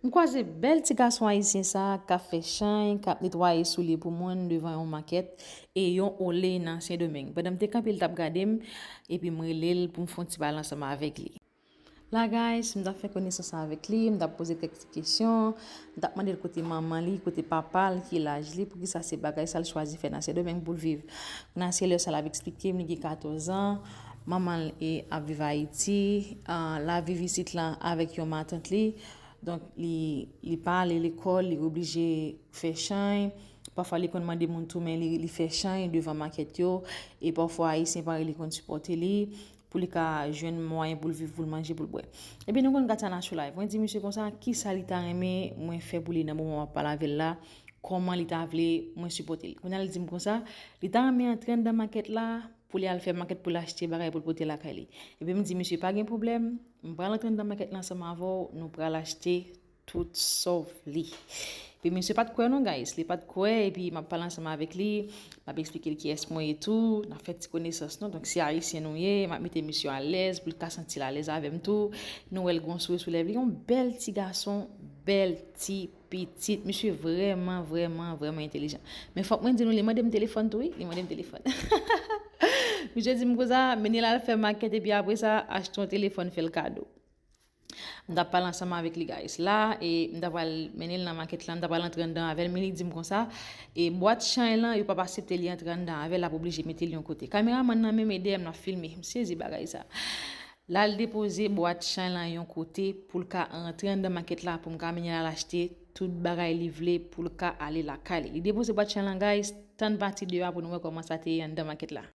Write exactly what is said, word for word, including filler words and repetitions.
M kwaze bèl ti gason ayisyen sa a k ap fè chany, k ap netwaye soulye pou moun devan yon makèt e yon ole nan Sendomeng. Pandan m te kanpe, l t ap gade m, epi m rele l pou m fè yon ti pale ansanm avèk li. La, guys, m t ap fè konesans avèk li, m t ap poze l kèk ti kesyon, m t ap mande l kote manman li, kote papa l, ki laj li, poukisa se bagay sa l chwazi fè nan Sendomeng pou l viv. Nan se lè sa l ap eksplike m, li gen katòz an, manman l e ap viv Ayiti, ah, l ap viv isit lan avèk yon matant li. Donk, li, li pa ale lekòl, li oblije fè chany. Pafwa, li konn mande moun tou, men li, li fè chany devan makèt yo. E pafwa, Ayisyen parèy li konn sipòte li pou li ka jwenn mwayen pou l viv, pou l manje, pou l bwè. Epi nou konn gad sa nan Show Live. Mwen di misye konsa, kisa li ta renmen mwen fè pou li nan moman m ap pale avè l la, kòman li ta vle mwen sipòte l. Kounye a, li di m konsa, li ta renmen antre anndan makèt la pou li al fè makèt pou l achte bagay pou l pote lakay li. Epi m di misye, pa gen pwoblèm, m pral antre anndan makèt la ansanm avè w, nou pral achte tout sa w vle. Epi misye pa t kwè non, guys, li pa t kwè, epi m ap pale ansanm avèk li, m ap eksplike l kiyès mwen ye tou, n ap fè ti konesans non, donk se ayisyen nou ye, m ap mete misye alèz pou l ka santi l alèz avè m tou, nou wè l gon souri sou lèv li, yon bèl ti gason, bèl ti pitit, misye vrèman, vrèman, vrèman entèlijan. Men fòk mwen di nou, li mande m telefòn tou wi, li mande m telefòn. Misye di m konsa, mennen l al fè makèt epi apre sa, achte yon telefòn, fè l kado. M t ap pale ansanm avèk li, guys. La, e, m ta pral mennen l nan makèt la, m ta pral antre anndan avè l, men li di m konsa, e, bwat chany lan, yo p ap aksepte li antre anndan avè l, l ap oblije mete l yon kote. Kameramann nan menm e dèyè m, l ap filme. M sezi bagay sa. L al depoze bwat chany lan yon kote pou l ka rantre anndan makèt la, pou m ka mennen l al achte tout bagay li vle pou l ka ale lakay li. Li depoze bwat chany lan, guys, tann pati de a pou nou wè kòman sa te ye anndan makèt la.